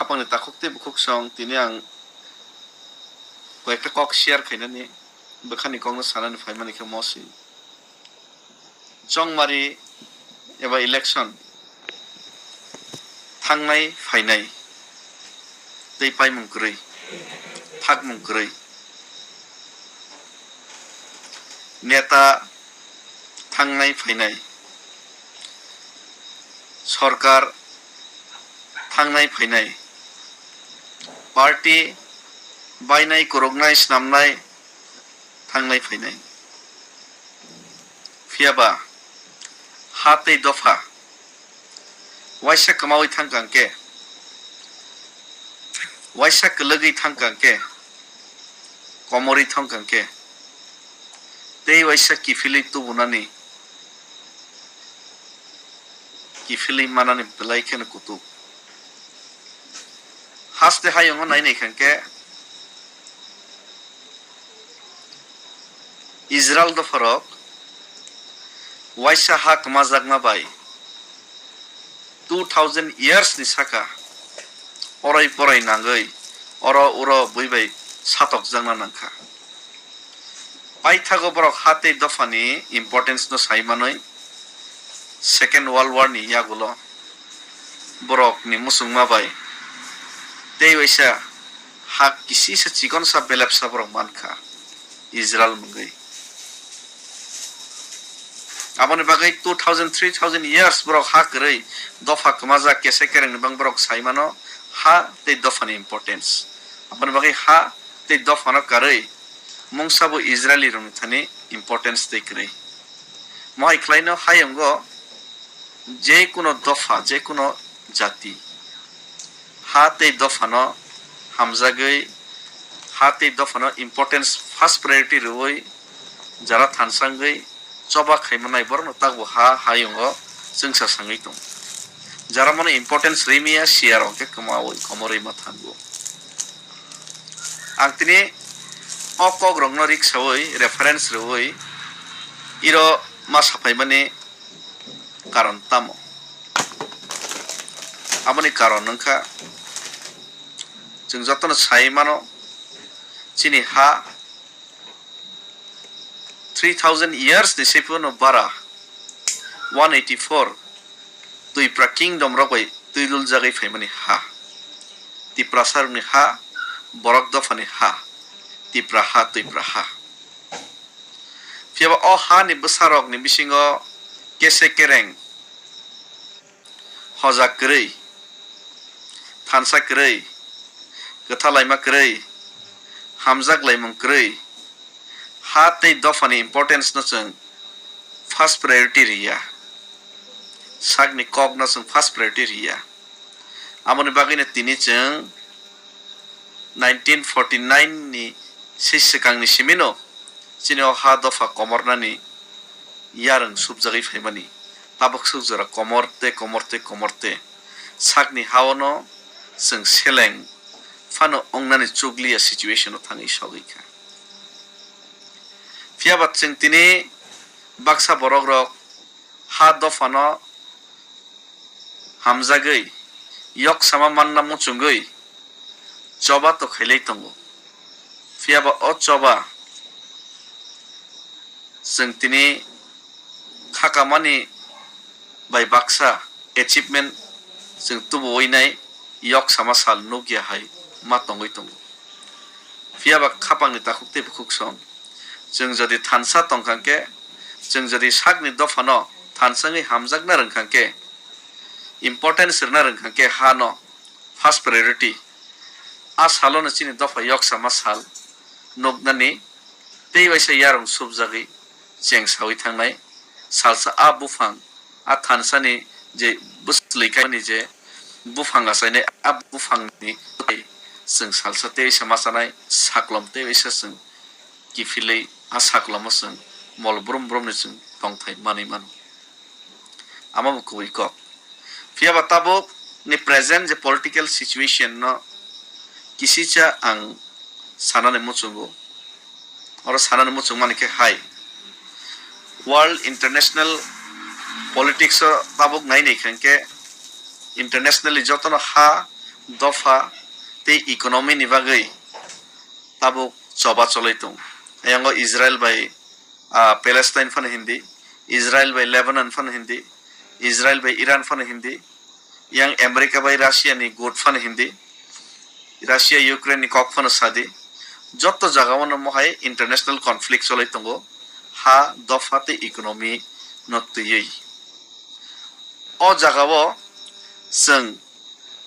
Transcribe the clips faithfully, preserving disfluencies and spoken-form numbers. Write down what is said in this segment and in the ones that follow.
Khapangni takhuk tei bukhuk song tini ang koi ekta kok share khainani bwkhani kokno sanani phaimani khe mosi. Chongmari eba election thangnai phainai tei paimung kwrwi, thakmung kwrwi. Neta thangnai phainai, sorkar thangnai phainai, party bainai, kwrwknai, snamnai thangnai phainai. Phiyaba ha tei dopha waisa kwmaui thangkang khe, waisa kwlwgwi thangkang khe, komorwi thangkang khe, tei waisa kiphilwi tubunani, kiphilwi manani belai kheno kutuk. Haste hayungo nainai khan khe Israel dopharok waisa ha kwmajakma bai two thousand years ni saka orai porai nangwi oro uro bui bai satokjakna nangkha. Paithago borok ha tei dophani importance no sai manwi Second World War ni yagulo borokni muchungma bai tei waisa ha kisisa chikonsa belepsa borok mankha Israel mungwi. Aboni bagwi two thousand, three thousand years borok ha kwrwi dopha kwmajak kesa kereng ni bang borok sai mano ha tei dophani importance. Aboni bagwi ha tei dophano karwi mungsa bo Israeli rokni thani importance tei kwrwi. Mohai khlaino hayungo je kuno dopha, je kuno jati ha tei dophano hamjagwi, ha tei dophano importance first priority rwui jara thansa wngwi choba khaimanai borokno takbo ha hayungo chwngsa sangwi tongo. Jara mano importance rwimaya siya rok khe kwmaui komorwi ma thango. Ang tini o kok rokno riksaui reference rwui iro ma saphaimani karon tamo? Aboni karon wngkha chwng jotono sai mano chini ha three thousand years ni se phano bara one eighty four Twipra kingdom rok bai twiluljagwi phaimani ha. Tiprasa rokni ha, borok dophani ha, Tipra ha, Twipra ha. Phiyaba o ha ni bwsa rok ni bisingo kese kereng, hoja kwrwi, thansa kwrwi, kwtha laima kwrwi, hamjak laimung kwrwi, ha tei dophani importance no chwng first priority rwya, sakni kok no chwng first priority rwya. Aboni bagwino tini chwng nineteen forty nine ni se swkangni simino chini o ha dopha komornani yarwng subjagwi phaimani. Tabuk swk jora komor tei komor tei komor tei sakni haono chwng seleng phano wngnani chukliya situation o thangwi sogwi kha. Phiyaba chwng tini baksa borok rok ha dophano hamjagwi, yok sama manna muchungwi choba to khailai tongo. Phiyaba o choba chwng tini khakamani bai baksa achievement chwng tubuwi nai yok sama sal nukya hai ma tongwi tongo. Phiyaba khapangni takhuk tei bukhuk song. Chwng jodi thansa tongkha khe, chwng jodi sakni dophano thansa wngwi hamjakna rwngkha khe, importance rwna rwngkha khe hano first priority, a salono chini dopha yoksama sal nuknani tei waisa yarwng subjagwi cheng sawi thangnai salsa a buphang a thansani je bwswlwi kaimani je buphang achainai, a buphangni chwng salsa tei waisa machanai saklom tei waisa chwng kiphilwi a saklomo chwng mol brum brumni chwng tongthai manwi mano. Amo bo kubui kok. Phiyaba tabuk ni present je political situation no kisicha ang sanani muchungo. Oro sanani muchung mani khe hai. World international politics o tabuk nai nai khe internationally jotono ha dopha tei economy ni bagwi tabuk choba cholwi tongo. Ayango Israel bai, ah, Palestine phano hindi, Israel bai Lebanon phano hindi, Israel bai Iran phano hindi, yang America bai Russia ni gut phano hindi, Russia Ukraine ni kok phano sadi, joto jaga o no mohai international conflict cholwi tongo, ha dopha tei economy no twiwi. O jaga o chwng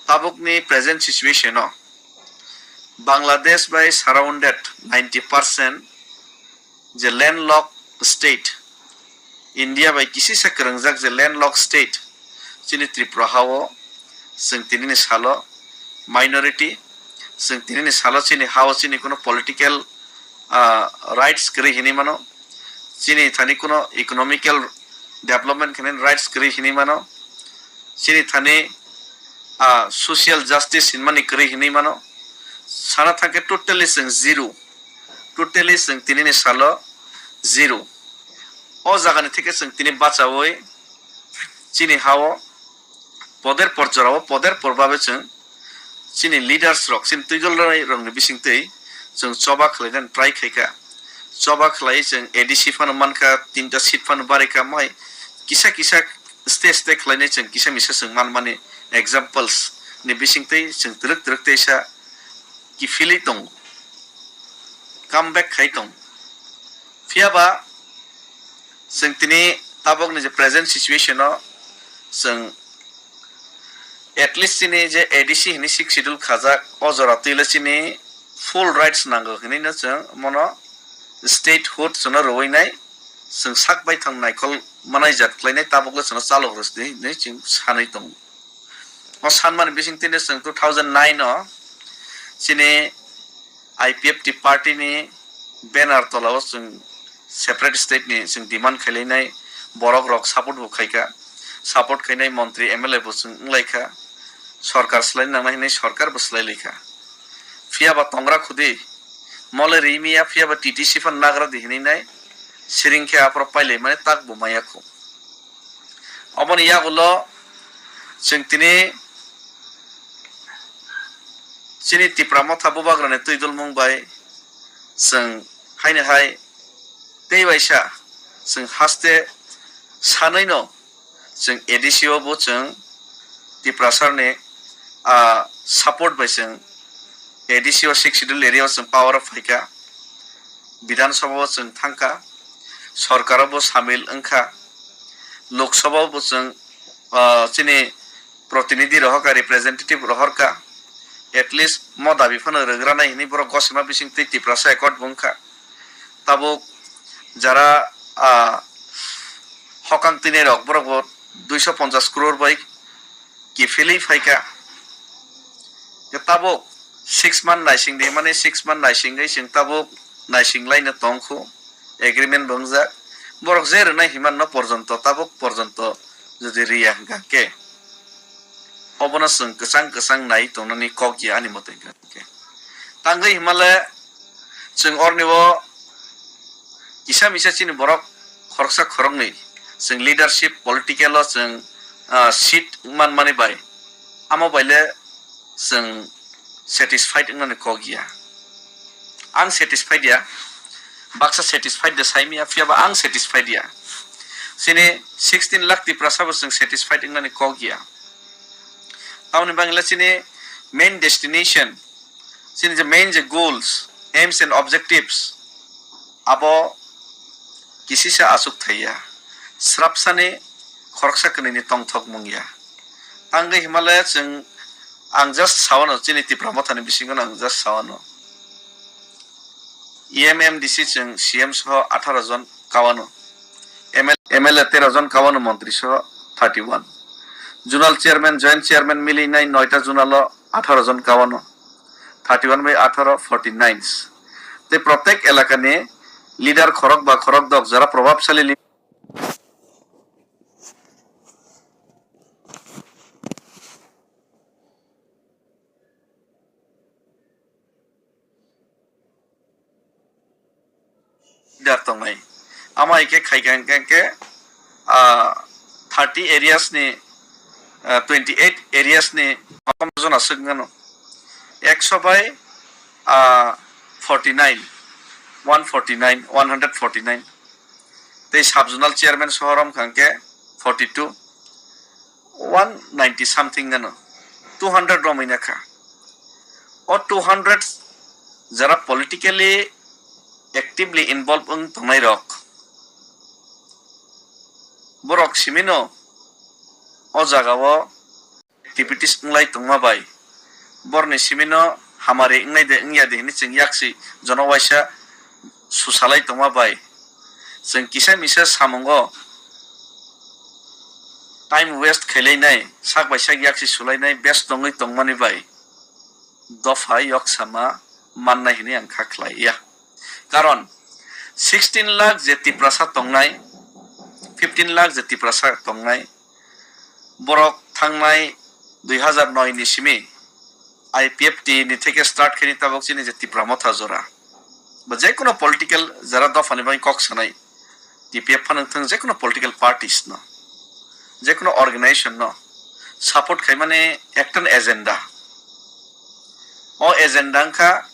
tabukni present situation o Bangladesh bai surrounded ninety percent je landlocked state, India bai kisisa kwrwngjak je landlocked state, chini Tripura ha o chwng tinini salo minority, chwng tinini salo chini ha o chini kuno political, ah, rights kwrwi hinwi mano, chini thani kuno economical development khainani rights kwrwi hinwi mano, chini thani, ah, social justice hinmani kwrwi hinwi mano. Sana thangkhe totally chwng zero, totally chwng tinini salo zero. O jagani theke chwng tini bachaui chini ha o poder por jora o poder por babe chwng chini leaders rok, chini twidulrai rokni bisingtwi chwng choba khlainani try khaikha. Choba khlai chwng A D C phano mankha, tinta seat phano barikha, mohai kisa kisa state state khlainai chwng kisa misa chwng manmani examples ni bisingtwi chwng twrwk twrwk teisa kiphilwi tongo, come back khai tongo. Phiya ba chwng tini tabukni je present situation o chwng at least chini je A D C hini sixth schedule khajak, o jora twile chini full rights nango hinwi no chwng mono statehood chwngno rwui nai, chwng sak baithang naikol manai jat khlainai, tabukle chwngno chalok rwsdi hinwi chwng sanwi tongo. O sanmani bisingtwino chwng two thousand nine o chini I P F T party ni banner tola o chwng separate state ni chwng demand khailainai, borok rok support bo khaikha, support khainai montri M L A bo chwng wnglaikha, sorkar swlai nangnai hinwi sorkar bo swlailaikha. Phiya ba tongra khudi mole rimiya, phiya ba T T C phan nagra di hinwi nai siring khe aphuru pailai mani tak bo maya kho. Oboni yagulo chwng tini chini Tipra Motha Bubagrani twi dulmung bai chwng haino hai tei waisa chwng haste sanwi no chwng A D C o bo chwng Tiprasarni, ah, support bai chwng A D C o sixth schedule area o chwng power o phaikha, Bidhan Sabha o chwng thangkha, sorkar o bo samil wngkha, Lok Sabha o bo chwng, ah, chini protinidhi rohorkha, representative rohorkha, at least mo dabi phano rwgranai hinwi borok gosima bisingtwi Tiprasa accord bo wngkha. Tabuk jara, ah, hokang twinai rok borok bo duiso ponchas crore bai kiphilwi phaikha. Tabuk six month naising di, mane six month naisingwi chwng tabuk naising laino tongkhu, agreement bo wngjak. Borok je rwnai himanno porjonto, tabuk porjonto jodi riya hwnkha khe, obono chwng kwchang kwchang nai tongnani kok ya ani mote hwnkha khe. Tangwi himale chwng orni o kisa misa chini borok khoroksa khoroknwi chwng leadership political o chwng, ah, seat manmani bai, amo baile chwng satisfied wngnani kok ya. Ang satisfied ya, baksa satisfied de saimya, phiya ba ang satisfied ya. Chini sixteen lakh Tiprasa bo chwng satisfied wngnani kok ya. Tamoni bangla chini main destination, chini je main je goals, aims and objectives, abo kisisa aswk thaiya, srapsani khoroksa kwnwini tongthokmung ya. Tangwi himale chwng, ang just sawano, chini Tipra Mothani bisingo ang just sawano, E M M D C chwng C M soho atharo jon kawano, M L A, M L A tero jon kawano, montri soho thirty one, zonal chairman, joint chairman milinai noita zonal o atharo jon kawano, thirty one bai atharo, forty nine. Tei protek elakani leader khorok ba khorok dok jara probabsali li- leader tongnai. Amo hai khe khai kha hwnkhe, ah, thirty areas ni ah, twenty eight areas ni kotor jona swk wngano. Ekso bai, ah, forty nine, one forty nine, one hundred forty nine. Tei sub zonal chairman soho rom kha hwnkhe forty two, one ninety something wngano. Two hundred romwi na kha. O two hundred jara politically actively involved wng tongnai rok, borok simino o jaga o activities wnglai tongma bai, borni simino hamari wngnai de wngya de hinwi chwng yaksi jono waisa susalai tongma bai, chwng kisa misa samungo time waste khailainai, sak bai sak yaksi sulainai, best tongwi tongmani bai dopha yoksama mannai hinwi ang kha khlai ya. Karon sixteen lakh je Tiprasa tongnai, fifteen lakh je Tiprasa tongnai, borok thangnai dui hazar noi ni simi I P F T ni theke start khaini tabok chini je Tipra Motha jora ba je kono political jara dopha ni bagwi kok sanai, T P F phano wngthang je kono political parties no, je kono organization no support khaimani ekta agenda. O agenda wngkha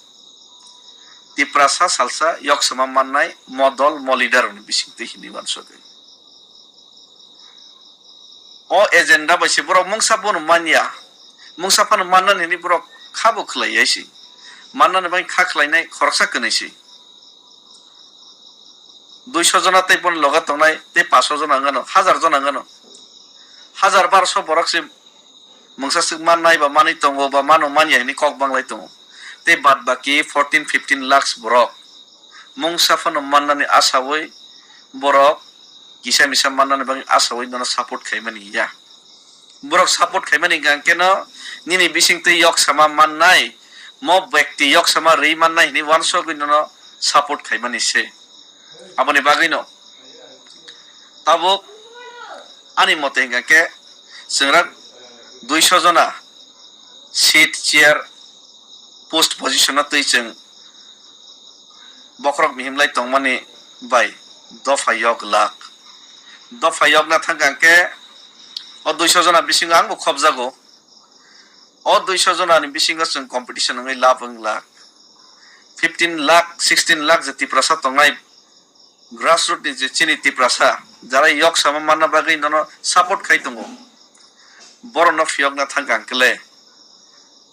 Tiprasa salsa yoksama mannai mo dol mo leader rokni bisingtwi hinwi uansugwi. O agenda bai se borok mungsa bono manya, mungsa phano mannani hinwi borok kha bo khlai ya se, mannani bagwi kha khlainai khoroksa kwnwi se. Duiso jona tei bono loge tongnai tei paso jona wngano, hazar jona wngano, hazar barso borok se mungsa swk mannai ba manwi tongo ba mano manya hinwi kok banglai tongo. Tei bad baki fourteen fifteen lakhs borok mungsa phano mannani asawi borok kisa misa mannani bagwi asawi nono support khaimani ya. Borok support khaimani hwnkha keno nini bisingtwi yoksama mannai, mo bekti yoksama rwi mannai hinwi uansugwi nono support khaimani se. Aboni bagwino tabuk ani mote hwnkha khe chwngrak duiso jona seat, chair, post position no twi chwng bokhorok mihimlai tongmani bai dopha yok lak. Dopha yokna thangkha hwnkhe o duiso jona bisingo angbo khopjago. O duiso jonani bisingo chwng competition wngwi lab wng lak. Fifteen lakh, sixteen lakh je Tiprasa tongnai, grassroot ni je chini Tiprasa, jara yoksama manna bagwi nono support khai tongo, borokno phiyokna thangkha hwnkhe le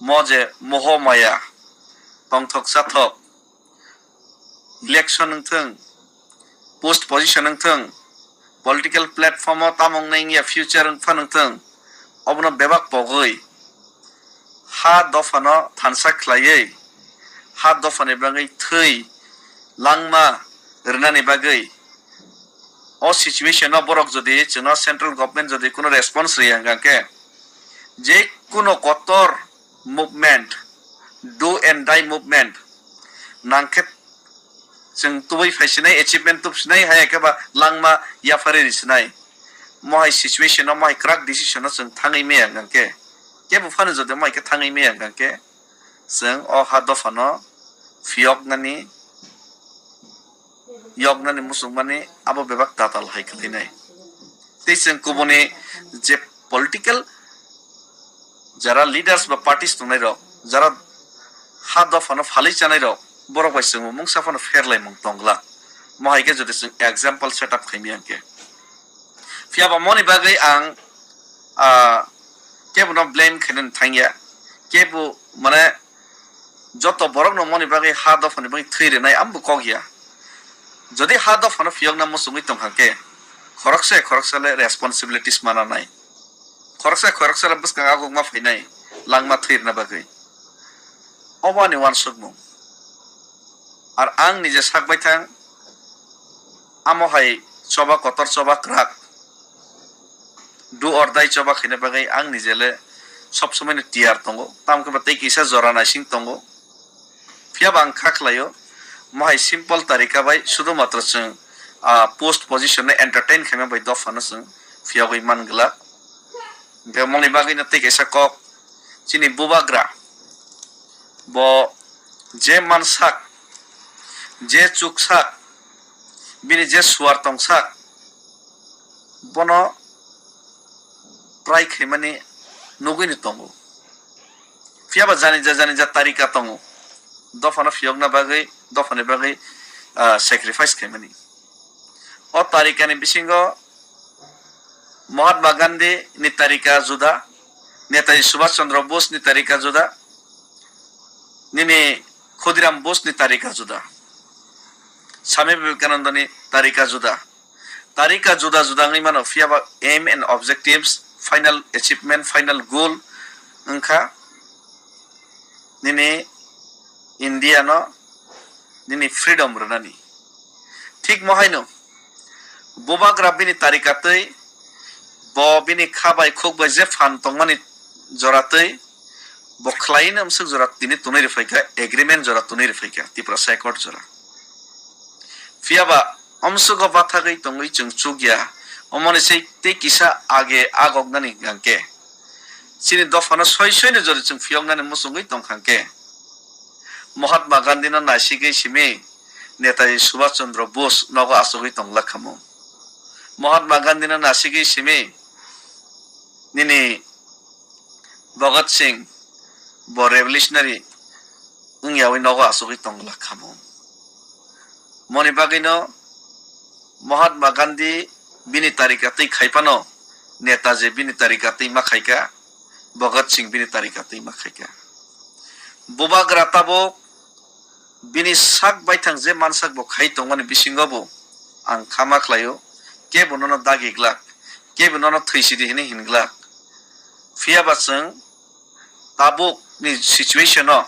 mo je moho maya, tongthok chathok, election wngthwng, post position wngthwng, political platform o tamo wngnai wngya future wngpha wngthwng, obono bebak pogwi ha dophano thansa khlaiwi, ha dophani bagwi thwi langma rwnani bagwi o situation o borok jodi chwngno central government jodi kuno response rwya hwnkha khe, je kuno kotor movement, do and die movement nangkhe chwng tubui phaisinai, achievement tubsinai, hai khe ba langma yaphari risinai. Mohai situation o, mohai kwrak decision o chwng thangwi maya hwnkha khe, kebo phano jodi mohai khe thangwi maya hwnkha khe, chwng o ha dophano phiyoknani, yoknani muchungmani abo bebak tatal hai khwlainai. Tei chwng kubuni je political jara leaders ba parties tongnai rok, jara ha dophano phalwi chanai rok, borok bai chwngbo mungsa phano pherlaimung tongla. Mohai khe jodi chwng example set up khaimaya hwnkhe. Phiya ba moni bagwi ang, ah, kebo no blame khainani thangya, kebo mane joto borok no moni bagwi ha dophani bagwi thwi rwnai ambo kok ya. Jodi ha dophano phiyokna muchungwi tongkha khe, khoroksa khoroksa le responsibilities mananai. Khoroksa khoroksa le bwskang agukma phainai langma thwi rwna bagwi. Obo ani uansukmung. Ar ang nije sak baithang, amo hai choba kotor, choba kwrak, do or die choba khaina bagwi ang nije le sob somoi no tiyar tongo. Tamo khe ba tei kisa jora naising tongo. Phiya ba ang kha khlaio, mohai simple tarika bai sudu matro chwng, ah, post position no entertain khaima bai dophano chwng phiyogwi man glak. Hwnkhe moni bagwi no tei kaisa kok, chini bubagra bo je mansak, je chuksak, bini je suar tongsak, bono try khaimani nugwino tongo. Phiyaba janija janija tarika tongo, dophano phiyokna bagwi, dophani bagwi, ah, sacrifice khaimani. O tarikani bisingo Mahatma Gandhi ni tarika juda, Netaji Subhash Chandra Bose ni tarika juda, nini Khudiram Bose ni tarika juda, Swami Vivekananda ni tarika juda. Tarika juda juda wngwi mano, phiyaba aim and objectives, final achievement, final goal wngkha nini India no nini freedom rwnani. Thik mohaino bubagra bini tarika twi, bo bini kha bai khuk bai je phan tongmani jora twi, bo khlaino amswk jora tini tunui rwphaikha, agreement jora tunui rwphaikha, Tiprasa Accord jora. Phiyaba amswk o bathagwi tongwi chwng chukya, omoni se tei kisa age agoknani hwnkhe, chini dophano soi soino jora chwng phiyoknani muchungwi tongkha hwnkhe, Mahatma Gandhi no naisigwi simi Netaji Subhash Chandra Bose nogo achugwi tonglak khamu. Mahatma Gandhi no naisigwi simi nini Bhagat Singh bo revolutionary wngyawi nogo achugwi tonglak khamu. Moni bagwino Mahatma Gandhi bini tarika twi khai phano, Netaji bini tarika twi ma khaika, Bhagat Singh bini tarika twi ma khaika. Bubagra tabuk bini sak baithang je mansak bo khai tongmani bisingo bo ang kha ma khlaio, kebo nono dagi glak, kebo nono thwi sidi hini hin glak. Phiyaba chwng tabuk ni situation o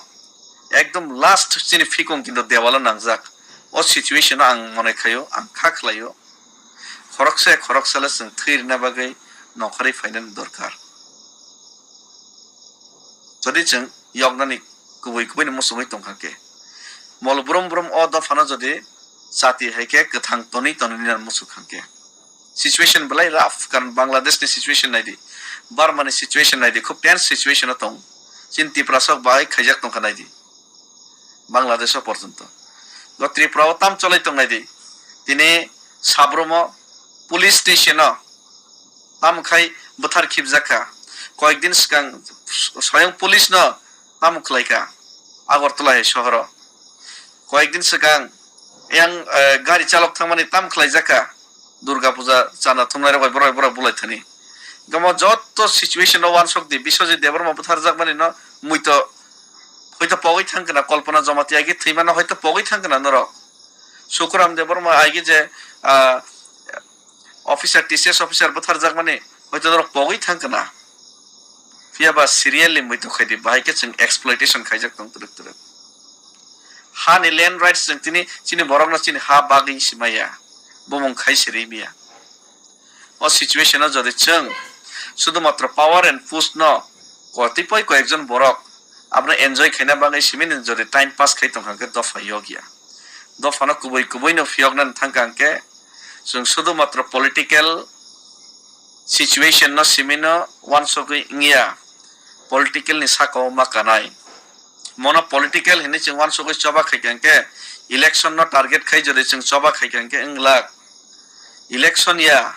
ekdom last chini phikung kinto dewalo nangjak. O situation o ang mone khaio, ang kha khlaio. Khoroksa khoroksa le chwng thwi rwna bagwi nongkhorwi phainani dorkar. Jodi chwng yoknani kubui kubui ni muchungwi tongkha khe, mol brum brum o dophano jodi chati hai khe kwthang tonwi tonwi nini muchung kha khe, situation belai rough, karon Bangladesh ni situation naidi, Burma ni situation naidi, khub tense situation o tong. Chini Tiprasa bai khaijak tongkha naidi. Bangladesh o porjonto. Go Tripura o tam cholai tong naidi. Tini Sabrum o police station o tam khai bwthar khibjak kha. Koyek din swkang soyong police no tam khlai kha Agartala hai sohor o. Koyek din swkang yang, eh, gari chalok thangmani tam khlaijak kha. Durga puja chana thumnai rok bai borok bai borok bulai thani. Gamo joto situation no wansok di, Biswajit Debbarma bwtharjak mani no muito hoito pogwi thang kana, Kalpana Jamatia agi thwimano hoito pogwi thang kana norok. Sukuram Debbarma agi je, ah, officer, T C S officer bwtharjak mani hoito norok pogwi thang kana. Phiya ba serially muitu khai di, bahai khe chwng exploitation khaijak tong twrwk twrwk. Ha ni land rights chwng tini chini borok no chini ha bagwi si maya, bumung khai si ri maya. O situation o jodi chwng sudu matro power and push no kotipoi koyekjon borok abono enjoy khaina bagwi simi ni jodi time pass khai tongkha khe dopha yok ya. Dopha no kubui kubui no phiyok nani thangkha hwnkhe chwng sudu matro political situation no simi no wansogwi wngya, political ni saka o ma kanai. Mono political hinwi chwng wansugwi choba khaikha hwnkhe, election no target khai jodi chwng choba khaikha hwnkhe wng lak. Election ya,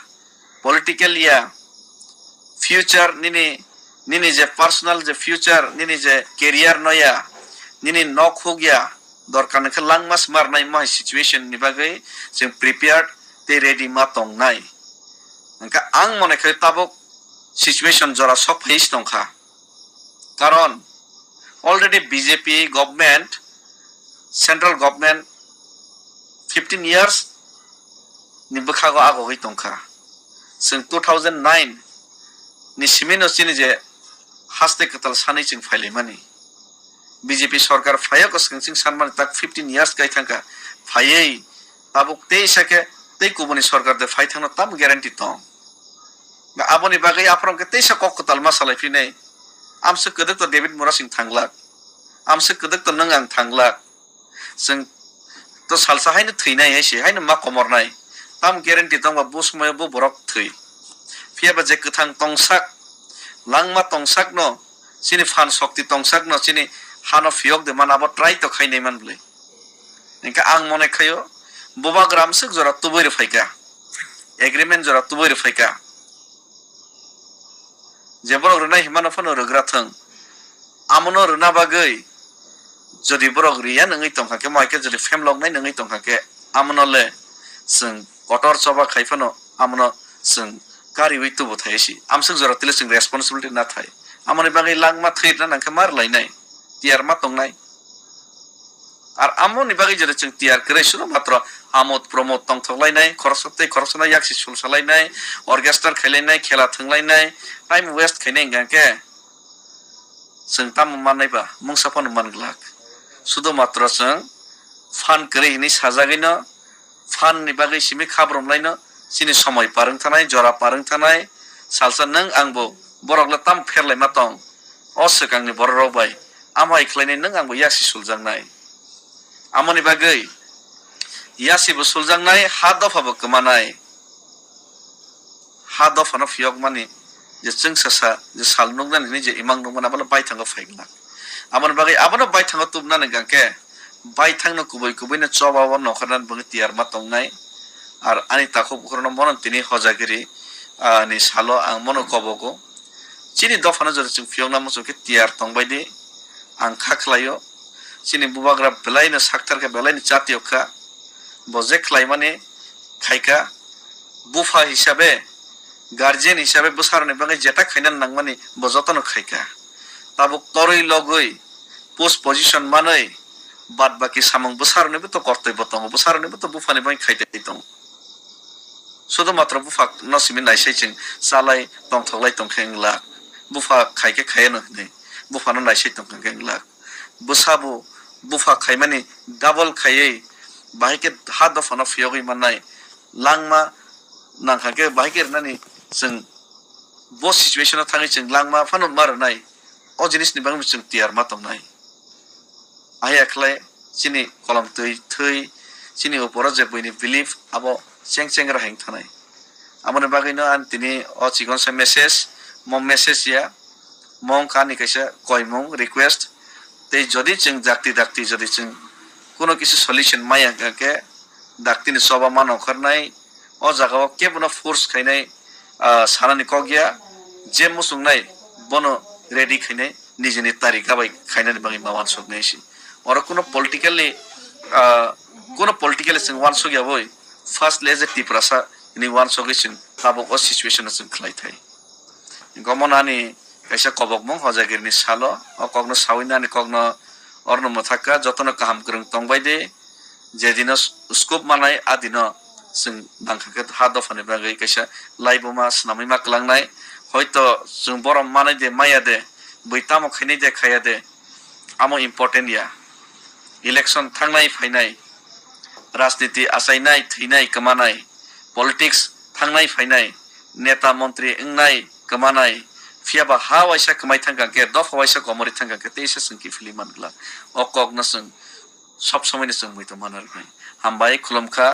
political ya, future nini, nini je personal je future, nini je career no ya, nini nok huk ya, dorkar hwnkhe langma smarnai mohai situation ni bagwi chwng prepared tei ready ma tongnai. Hwnkhe ang mone khai tabuk situation jora sok phai tongkha. Karon already B J P government, central government fifteen years ni bwkhago agogwi tongkha. Chwng two thousand nine ni simi no chini je haste kwtal sanwi chwng phailaimani. B J P sorkar phaiya kwswng chwng sanmani tak fifteen years kai thangkha. Phaiwi tabuk teisa khe tei kubuni sorkar de phai thangno tamo guarantee tong? Aboni bagwi aphuru hwnkhe teisa kok kwtal ma salai phinai. Amswk kwdwk to David Murasing thanglak. Amswk kwdwk to nwng ang thanglak. Chwng to salsa haino thwinai hai se, haino ma komornai. Tam guarantee tongba bo somoyo bo borok thwi. Phiya ba je kwthang tongsak, langma tongsakno, chini phan shokti tongsakno, chini hano phiyok de man abo try to khainai man bwlwi. Hwnkhe ang mone khaio, bubagra amswk jora tubui rw phaikha, agreement jora tubui rw phaikha. Je borok rwnai himano phano rwgra thwng. Amono rwna bagwi jodi borok riya nungwi tongkha khe, mohai khe jodi phemloknai nungwi tongkha khe, amono le chwng kotor choba khai phano amono chwng kariwi tubu thai si. Amswk jora tile chwng responsibility na thai. Amoni bagwi langma thwi rwna nang khe ma rwlainai, tiyar ma tongnai. Ar amoni bagwi jodi chwng tiyar kwrwi, sudo matro amod promod tongthok lainai, khoroksa tei khoroksano yaksi sul salainai, orchestra khailainai, khela thwnglainai, time waste khainai hwnkha khe chwng tamo mannai ba, mungsa phano man glak. Sudo matro chwng phan kwrwi hinwi sajagwino, phan ni bagwi simi khabrom laino, chini somoi par wng thanai, jora par wng thanai, salsa nwng angbo borok le tamo pherlaima tong, o swkangni borok rok bai, amhai khlainai nwng angbo yasi suljaknai. Amoni bagwi yasi bo suljaknai, ha dopha bo kwmanai. Ha dophano phiyokmani je chwngsasa je sal nuknani hwnwi je imang nukmani, abono baithango phai glak. Aboni bagwi abono baithango tubnani hwnkha khe baithangno kubui kubuino choba o nongkhornani bagwi tiyar ma tongnai. Ar ani takhuk bukhurokno bono tini hojagiri, ah, ni salo ang bono kobogo. Chini dophano jodi chwng phiyokna muchung khe tiyar tongbai di, ang kha khlaio. Chini bubagra belaino sakthar khe belaino chatiyo kha. Bo je khlaimani khaikha, bupha hisabe, guardian hisabe bwsarokni bagwi jeta khaina nangmani bo jotono khaikha. Tabuk torwi logwi post position manwi bad baki samung bwsaroknibo to kortoibo tongo, bwsaroknibo to buphani bagwi khaitwi tongo. Sudo matro bupha no simi naisai chwng chalai tongthoklai tongkhe wng lak. Bupha khaikhe khaiya no hwnwi buphano naisai tongkhe wng lak. Bwsa bo bupha khaimani double khaiwi bahai khe ha dophano phiyogwi mannai langma nangkha khe bahai khe rwnani chwng bo situation o thangwi chwng langma phano ma rwnai. O jinisni bagwi chwng tiyar ma tongnai. Ahai khlai chini kolom twi thwi chini uporo je buini belief abo cheng cheng ra heng thanai. Aboni bagwino ang tini o chikon sa message, mo message ya, mo wngkha ani kaisa koimung request. Tei jodi chwng dakti dakti jodi chwng kuno kisi solution maya hwnkha khe daktini choba ma nongkhornai, o jaga o kebono force khainai, ah, sanani kok ya, je muchungnai bono ready khainai nijini tarika bai khainani bagwi ma uansuknai se. Oro kuno politically, ah, kuno politically chwng uansuk ya boi, first le je Tiprasa ni uansugwi chwng tabuk o situation no chwng khlai thai. Gomon ani kaisa kobokmung hojagirini salo, o kokno sawi nani kokno orno mwthakka, jotono kaham kwrwng tongbai di, jedino s-, scope manai adino chwng nangkha khe ha dophani bagwi kaisa laibuma swnamwi ma kwlangnai, hoito chwng borom manai de maya de, bui tamo khainai de khaya de, amo important ya. Election thangnai phainai, rajniti achainai, thwinai, kwmanai, politics thangnai phainai, neta montri wngnai, kwmanai, phiyaba ha waisa kwmai thangkha khe, dopha waisa komorwi thangkha khe, teisa chwng kiphilwi man glak. O kokno chwng sob somoino chwng muitu mana rwnai. Hambai, khulumkha.